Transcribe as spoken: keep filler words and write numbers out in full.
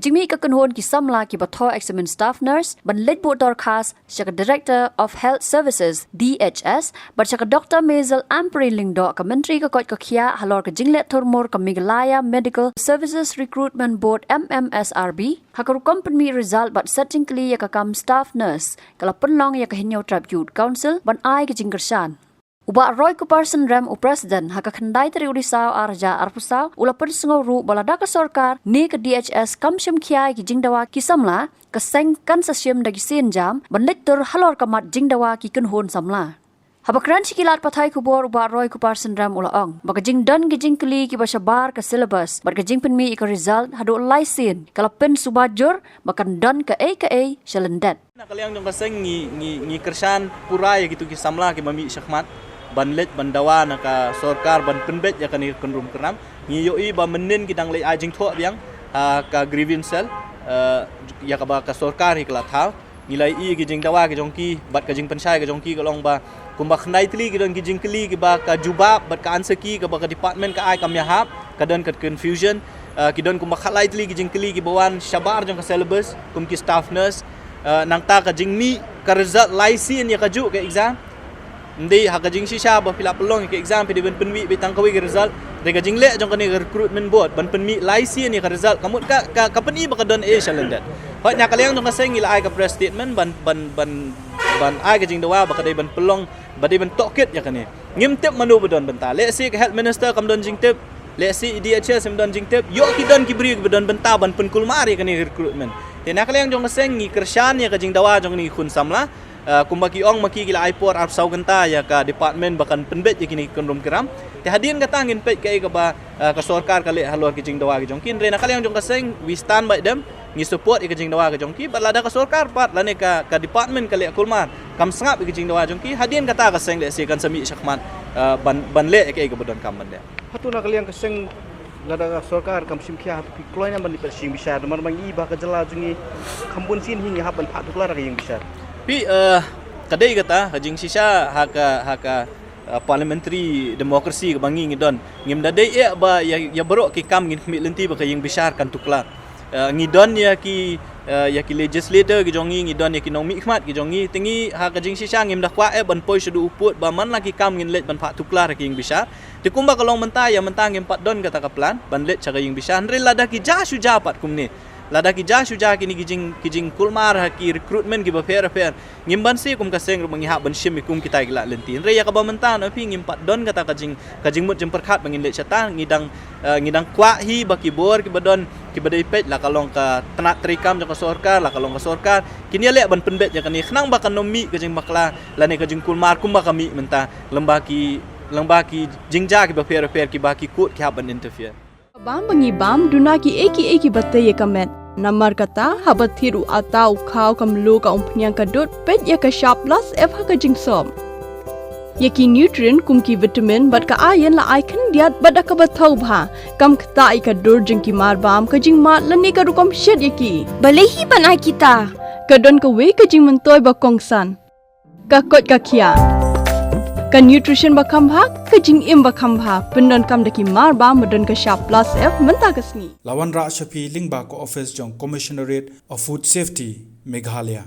jingmih ka kynhun ki samla kiba thoh examine staff nurse ban leit buh dorkhas sha ka Director of Health Services, D H S, bad sha ka Doctor Maisel Ampareen Lyngdoh, ka Myntri ka koit ka khiah halor ka jingleh thurmur ka Meghalaya Medical Services Recruitment Board, M M S R B, ha ka rukom pynmih result bad set jingkylli ïa ka kam staff nurse, ka la pynlong ïa ka Hynñiewtrep Youth Council ban ai ka jingkyrshan. U Bah Roykuparsyn Rem, u President, ha ka khyndai tarik u Risaw ar hajar arphew saw, u la pynsngew ruh ba lada ka sorkar ne ka D H S kam shim khia ïa ki jingdawa ki samla, ka seng kan sa shim da ki sienjam ban leit tur halor ka mat jingdawa ki kynhun samla. Haba kren sha ki lad pathai khubor, u Bah Roykuparsyn Rem u la ong ba ka jingdon ki jingkylli kiba shabar ka syllabus bad ka jingpynmih ïa ka result haduh lai sien ka la pynsuba jur ba kan don kaei kaei sha lyndet. Na ka liang jong ka seng ngi, ngi, ngi kyrshan pura ïa kitu ki samla kiba mih shakhmat ban leit ban dawa na ka sorkar ban pynbeit ïa kane ka kynrum kynram. Ngi ïohi ba mynnin ki dang leit ai jingthoh biang ha ka grievance cell, eh, ïa kaba ka sorkar hi ka la thaw. Ngi la ïohi ki jingdawa ki jong ki bad ka jingpynshai ka jong ki ka long ba kumba khyndai tylli ki don ki jingkylli kiba ka jubab bad ka answer key kaba ka department ka ai kam ïahap, ka don ka confusion. Eh, ki don kumba khatlai tylli ki jingkylli kiba wan shabar jong ka syllabus kum ki staff nurse. Eh, nangta ka jingmih ka result lai sien ïa kajuh ka exam. Ym dei ha ka jingshisha ba phi la pynlong ïa ka exam phi dei ban pynmih beit tang kawei ka result. Dei ka jingleh jong kane ka recruitment board ban pynmih lai sien ïa ka result. Ka mut ka, ka, ka pyni ba ka don ei sha lyndet. Hooid, na ka liang jong ka seng ngi la ai ka press statement ban, ban, ban, ban ai ka jingdawa ba ka dei ban pynlong, ba dei ban tohkit ïa kane. Ngim tip mano ba don bynta. Lehse ka health minister kam don jingtip. Lehse i D H S ym don jingtip. Ïoh ki don ki briew kiba don bynta ban pynkulmar ïa kane recruitment. Te na ka liang jong ka seng ngi kyrshan ïa ka jingdawa jong kine ki khun samla. Ah, kumba ki ong ma ki ki la ai por arphew saw kynta ïa ka department ba kan pynbeit ïa kine ki kynrum kynram. Te hadien kata ngin peit kaei kaba, ah, ka sorkar ka leh halor ki jingdawa ki jong ki. Hynrei na ka liang jong ka seng we stand by them. Ngi support ïa ka jingdawa ka jong ki, bad lada ka sorkar pat lane ka, ka department ka leh kulmar, kam sngap ïa ka jingdawa jong ki, hadien kata ka seng lehse kan sa mih shakhmat, eh, ban, ban leh ïa kaei kaba donkam ban leh. Hato na ka liang ka seng lada ka sorkar kam shim khia, hato phi kloi ne ban leit peit sha ïing bishar, namar ba ngi ba ka jylla jong ngi kham bun sien hi ngi hap ban phah tuklar ha ka ïing bishar. Phi, eh, ka dei kata ka jingshisha ha ka, ha ka, eh, parliamentary democracy kaba ngi ngi don. Ngim da dei eh ba ïa, ïa baroh ki kam ngin khmih lynti ba ka ïing bishar kan tuklar. Eh, ngi don ïa ki, eh, ïa ki legislator ki jong ngi, ngi don ïa ki nongmihkhmat ki jong ngi, te ngi ha ka jingshisha ngim da kwah eh ban poi shaduh u pud ba man la ki kam ngin leit ban phah tuklar ha ki ïing bishar. Te kumba ka long mynta, ïa mynta ngim pat don kata ka plan ban leit sha ka ïing bishar. Hynrei lada ki jia shu jia pat kumne, lada ki jia shu jia kine ki jing, ki jingkulmar ha ki recruitment kiba pher pher, ngim banse kum ka seng ruh ba ngi hap ban shim ïa kum kita ki lad lynti. Hynrei ïa kaba mynta na phi ngim pat don kata ka jing, ka jingmut jingpyrkhat ba ngin leit shata, ngi dang, eh, ngi dang kwah hi ba ki bor kiba don, kiba dei peit, la ka long ka tnat treikam jong ka sorkar, la ka long ka sorkar, kin ïaleh ban pynbeit ïa kane khnang ba kan ym mih ka jingbakla lane ka jingkulmar kumba ka mih mynta lyngba ki, lyngba ki jingjia kiba pher pher kiba ki court ki hap ban interfere. Bam ba ngi bam duna kiei kiei kiba tei ïa ka met. Namar kata haba thied u atta u khaw ka mluh ka umphniang ka dud, peit ïa ka shap plus F ha ka jingsop. Ïa ki nutrient kum ki vitamin bad ka iron la ai khyndiat bad da kaba thaw bha. Kam ktah ïa ka dur jong ki mar bam, ka jingmad lane ka rukom shet ïa ki. Balei hi ban ai kita? Ka don kawei ka jingmyntoi ba kongsan. Ka koit ka khiah. Ka nutrition ba kham bha, ka jingim ba kham bha, pyndonkam da ki mar bam ba don ka shap plus F mynta ka sngi. La wanrah sha phi lyngba ka office jong Commissionerate of Food Safety, Meghalaya.